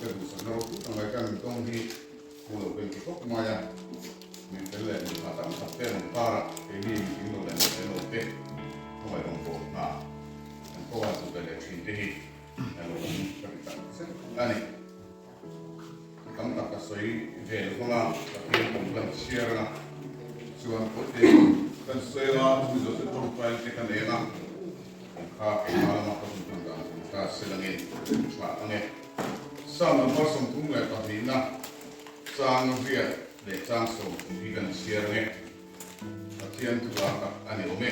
te duhsakna ropui tak mai kan dawng hi phu lo kan ti khawp mai a, mi fel leh mi tha tam tak te an awm karah keini mi tling lo leh mi fel lo te khawngaih rawngbâwl hna kan provide duh ve leh thin te hi a lo awm ka ti tak zet a ni. Tam tak ka sawi ve lo vang a, Pathian kan plan chhiar anga chuan pawlte kan sawi anga chumi zawh chu tawngtai te ka nei anga kan kha keimah lama ka hun hman dan tur ta se langin tha ange. Psalm number 32 na chang riat leh chang 30 hi kan chhiar ange. Pathian thu lar tak a ni awm e.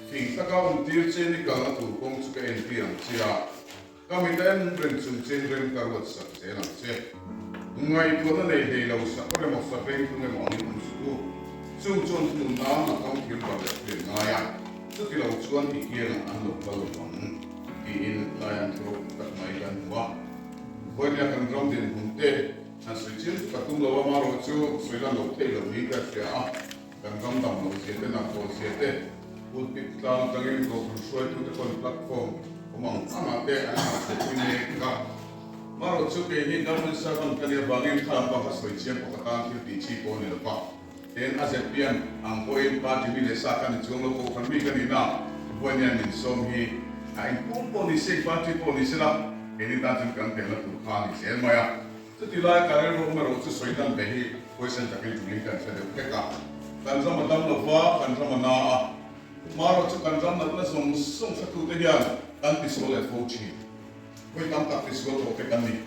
Fing taka awm tir che ni kalna tur kawng chu ka entir ang che a. Ka mit a en reng chung che in rem ka ruat sak zel ang che. Ngaihtuahna nei hlei lo sakawr emaw sahreng tung emaw angin awm suh u. Chung chuan thunun nan a kam thil bar leh hriat ngai a, chuti lo chuan i kiangah an lo kal lo vang, tiin lai an thu ropui tak mai kan hmu a. Vawinia kan ram dinhmun te han sawi chiam chu ka tum lo a, marawh chu sawi lan loh theih loh niin ka hria a. Kan ram dam loh zia te, nak haw zia te, pulpit tlang atangin kohhran hruaitute pawn platform awm ang angah te an han chhuahpui mek a. Marawh chu kei hi government servant ka nih avangin thla lampa kha sawi chiang pakhat tan thil tih chi pawh a ni lo va. Tin, a zpm ang pawhin party mi leh sa ka ni chuang lo, kohhran mi ka nihna vawinia min sawm hi a engpum pawh ni se, party pawh ni sela, keini tan chuan kan telna tur kha a ni zel mai a. Chuti lai ka rilru awm erawh chu sawi dan ve hi huaisen takin tulin kan hre deuh hlek a. Kan ram a dam lova, kan ram a na a. Marawh chu kan ram natna zawng zawng hretute hian kan tisual leh fo thin. Vawi tam tak tisual tawh te kan ni.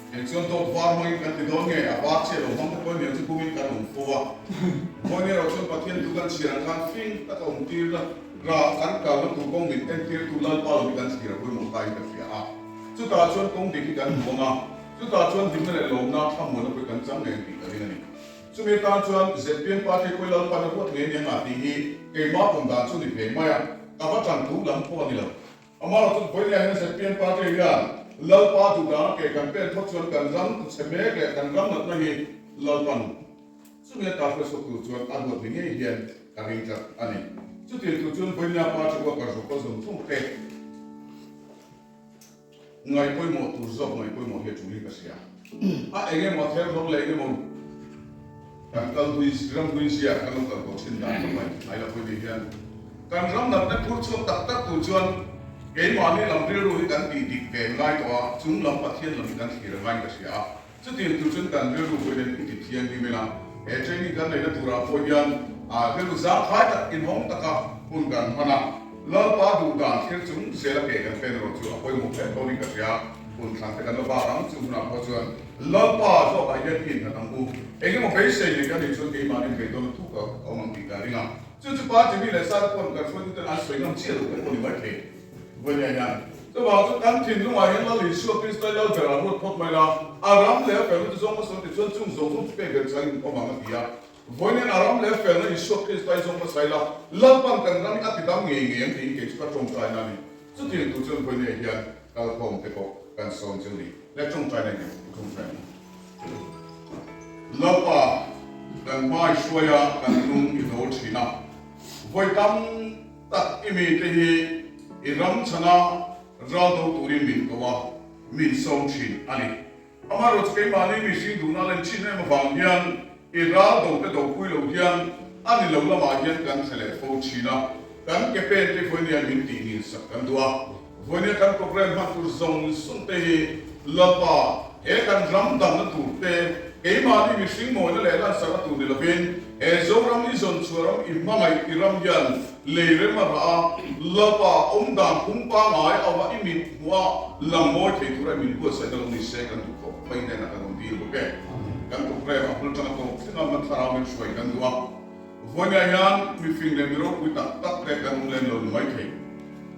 Eng chuan dawt var hmangin kan ti dawn nge, a var chiah lo hmang te pawhin niang chu bumin kan awm fo a. Vawiin erawh chuan Pathian thu kan chhiar ang khan fing taka awm tir la, rah kan kalna tur kawng min entirtu Lalpa lo hi kan thlir a pawimawh ta in ka hria a. Chutah chuan kawng dik hi kan hmu ang a, chutah chuan hlimna leh lawmna thlamuanna pawh kan chang ngei ang tih ka ring a ni. Chumi atan chuan zpm party pawh Lalpan a ruat ngei nia ngah tih hi keimah pawm dan chu ni ve mai a, ka va tan thu lam pawh a ni lo. Amaherawhchu vawiin hian zpm party hian Lalpa duhdana ke kan pen phawt chuan kan ram chhe mek leh kan ram natna hi Lalpan chumi ata hruaisawk tur chuan a ruat ni ngei hian ka ring tlat a ni. Chutiang tur chuan vawiin party worker zawk zawng zawng te, Ngaih pawimawh tur zawk ngaih pawimawh hi a tul in ka hria. A eng emaw a ther hlawm leh eng emaw kan kal hlui ram hlui zia kan lo kal tawh thin dan ka ngaih ngai lo pawh ni hian kan ram natna phur chhuak tak tak tur chuan keimahni lam rilru hi kan tih dik ve ngai tawh a, chung lam Pathian lam hi kan thlir a ngaiin ka hria a. Chutiang tur chuan kan rilru pawhin an ti thianghlim ila, he training kan neihna turah pawh hian rilru zangkhai tak inhawng taka hun kan hman a, Lalpa duh dan thlir chung zela ke kan pen erawh chu a pawimawh hle dawnin ka hria. Hun thlan te kan la bak ang, chung hunah pawh chuan Lalpa zawkah hian i innghat ang u. Engemaw beisei nei kan nih chuan keimahni beidawn thuk a awm ang tih ka ring a. Chu chu party mi leh sate pawn kan hruaituten an sawi ngam chiah lo te pawh ni maithei. Vawinia hian chuvang chu kan thinlungah hian Lal Isua Krista Lal ber a ruat phawt mai la, a ram leh a felna chu zawng hmasa ti chuan chung zawng zawng chu pek ber chang in awm ang a ti a. Vawiin a ram leh a felna Isua Krista i zawng hmasa ila, Lalpan kan ram hi a ti dam ngei ngei ang tiin kei chu ka tawngtaina a ni. Chutiang tur chuan vawinia hian kalkhawm te pawh kan sawm chu ni le tawngtaina hian i tawngtai ang u. Lalpa kan hmai hruaia kan hnung i dawl thin a, vawi tam Tak i mite hi i ram chhana ral do turin min ko a, min sawm thin a ni. Amaherawhchu chu keimahni mihring duhna len thin em avang hian i ral do te do pui lo hian a ni lo lamah hian kan thle leh fo thin a, kan ke pen te vawinia min tih ngin sak kan duh a. Vawinia kan programme hman tur zawng zawng te hi Lalpa he kan ram damna tur te, keimahni mihring mawina leh lansarna tur ni lovin, he Zoram i zawn chhuah ram i hmangaih i ram hian lei rem a rah a, Lalpa awm dan phung pangai a awm a i mit hmuh a lang mawi thei tura i min buatsaihna lo ni se kan duh khawp mai hnenah kan awm dil bawk e. Kan programme a hul tanga tawp thlenga hman thlarau min hruai kan duh a. Vawinia hian mifing leh mi ropui tak tak te kan awm lem lo ni maithei.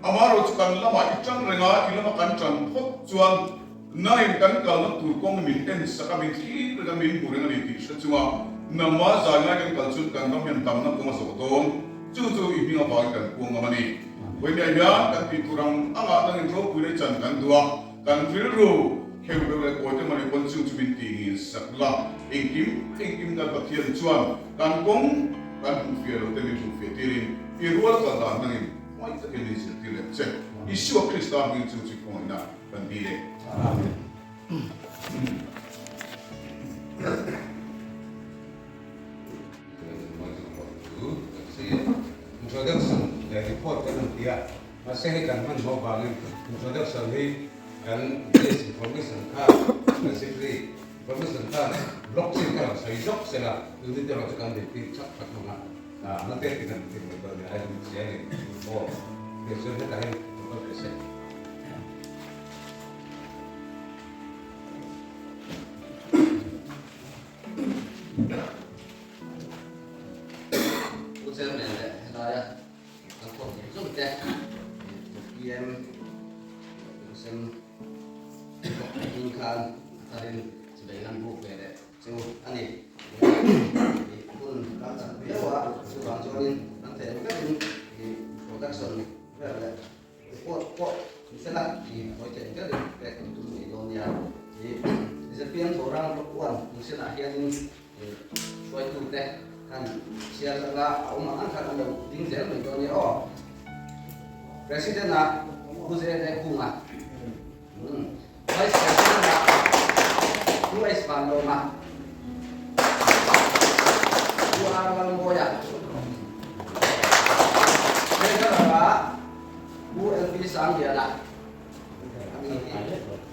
Amaherawh chu kan lamah i tang reng a, i lama kan tan phawt chuan nangin kan kalna tur kawng min en sak a, min thlir reng a, min hmu reng a ni tih hre chunga nangmah zai ngai kan kal chuan kan ram hian damna kawng a zawh dawn. Chu chu i hming avangin kan puang ngam a ni. Vawinia hian kan tih tur ang angah nangin ropui leh chan kan duh a, kan rilru kheu deuh leh kawi te mawni pawn chung chu min tih ngin sak la. Engkim engkim kan Pathian chuan kan kawng kan hmuhfiah lo te min hmuhfiah tirin i rual kal dan nangin Huai takin min zirtir leh che. Isua Krista hmingin chu chu khawngaihna kan dil e. Amen. Introduction leh report kan han ti a, mahse hei kan hmanhmawh vangin introduction hi kan disinformation kha basically information khan block chin kha rawn sawi zawk sela unit erawh chu kan nei tir chak chak hlawm a, na te tin an ti mai dawn a ni, a in chhia a ni aw tih chuan hetah hian lo kal ve se. Pu Chairman leh helaia kan khawm zawng zawng te PM Sem Hming khan a tharin chibei an buk ve leh chu a ni. Hun kan chak viau a, chuvang chuanin an theih ang berin production vel leh report pawh ni sela a hawi theih ang berin pek kan tum ngei dawn nia. Zpm Thorang Block 1 function ah hianin hruaitute khan chhiar anga a awm ang ang khan an lo ding zel mai dawn nia aw. President ah Pu ZA Kunga, Vice President ah Pu H Vanlawma, Pu R Lalmawia, Treasurer ah Pu LP Sangliana,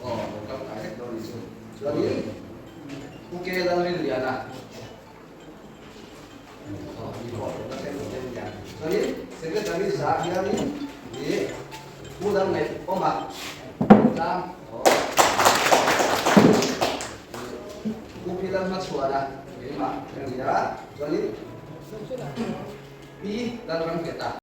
aw lo kal kai vek dawn ni chu. Chuanin Pu K Lalrinliana, Chuanin Secretary zah hianin ih Pu Lalngaih awma tlang Pu Pi Lalhmachhuana keimah a ni a, chuanin Pi Lalramngeta.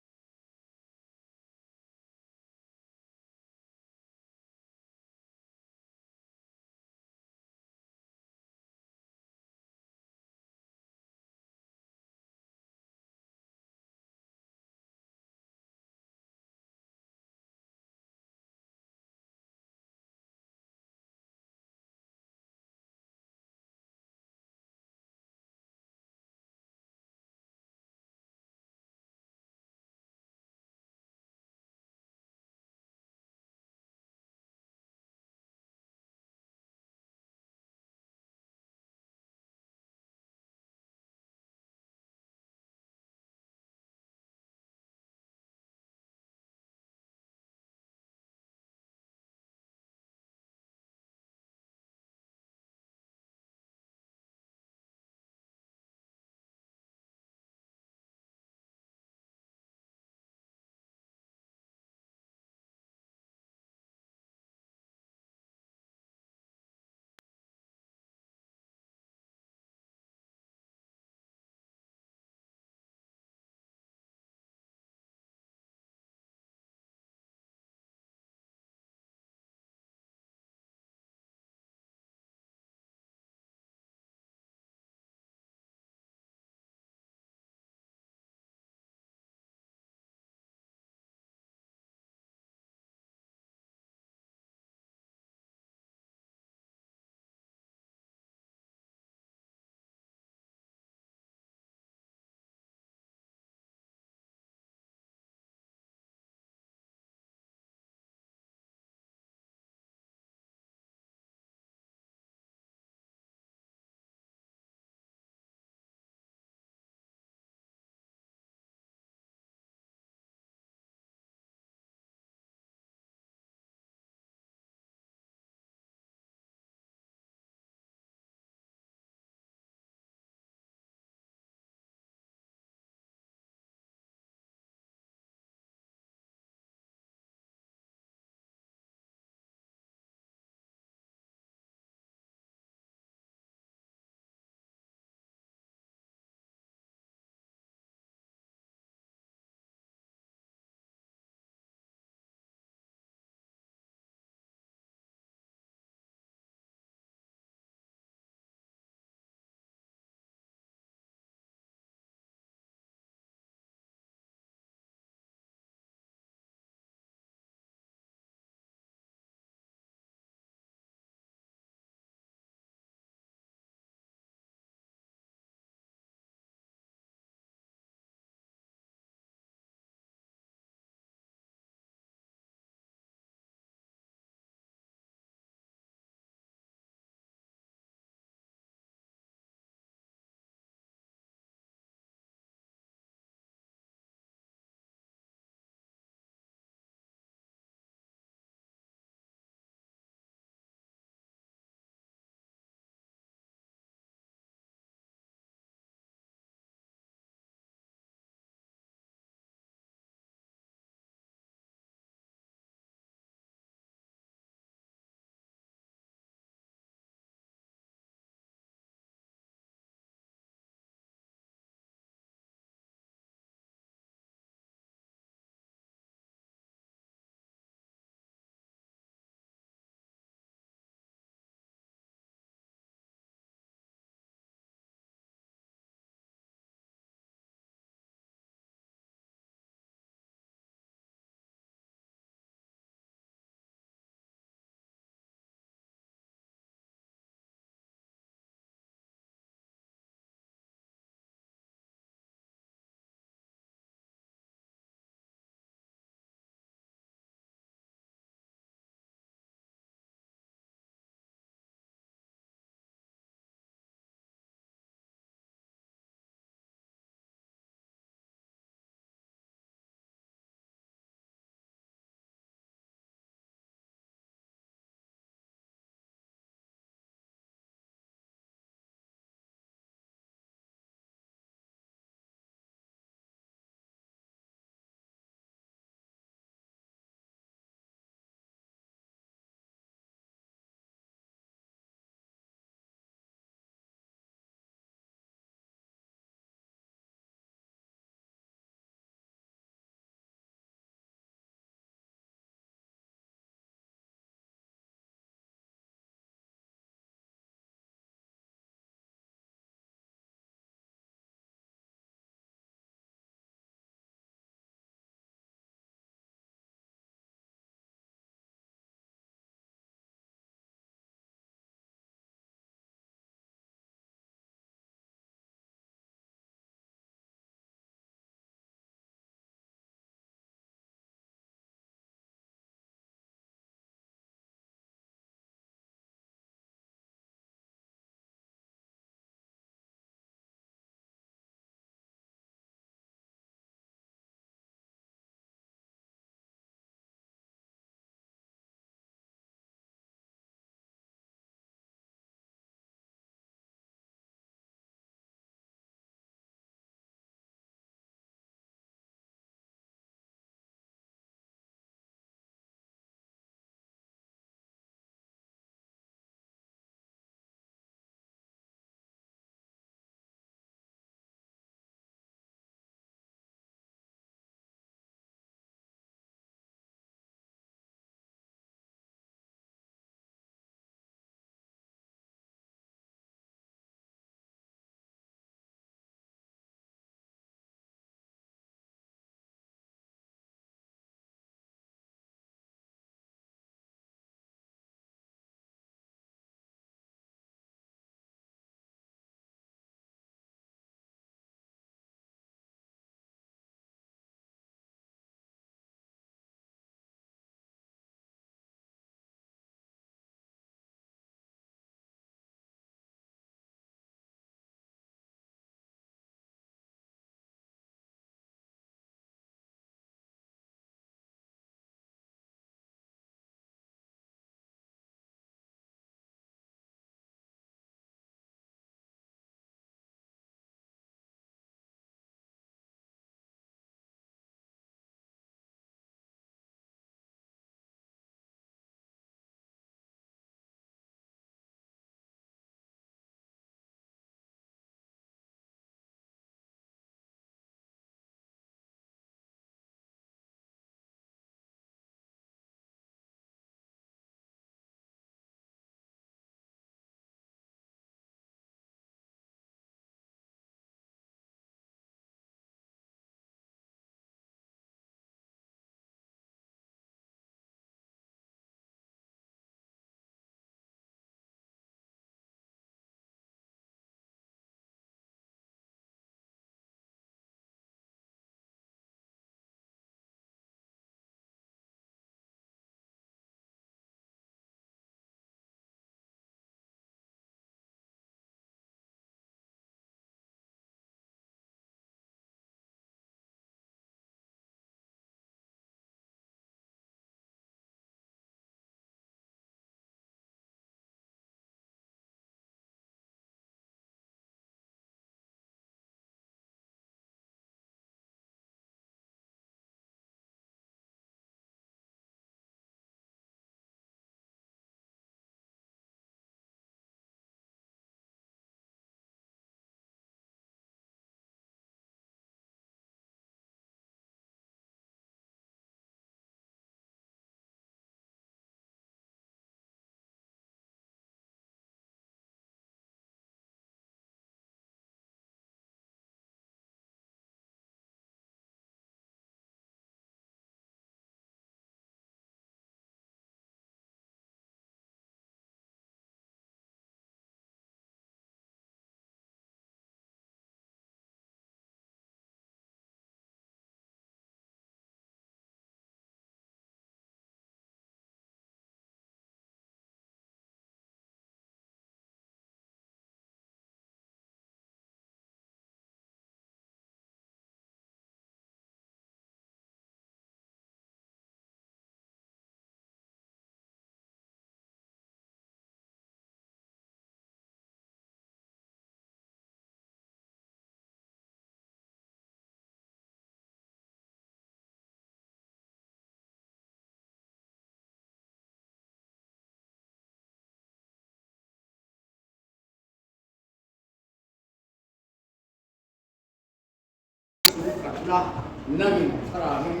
chakna nangin thlarauin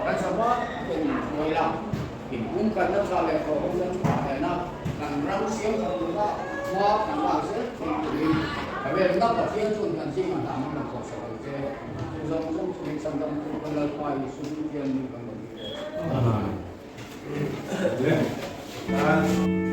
kan sava ten min hruai la. Inpumkhatna tha leh thawhawmna tha nena kan ram siam tha tura hma kan lak zel theih turin Remna Pathian chuan kan zingah hna min rawn thawhsak ang che. Chu zawng zawng chu min chhandam tu kan Lalpa Isu Hming hian min kan rawn ti tawh. Amen.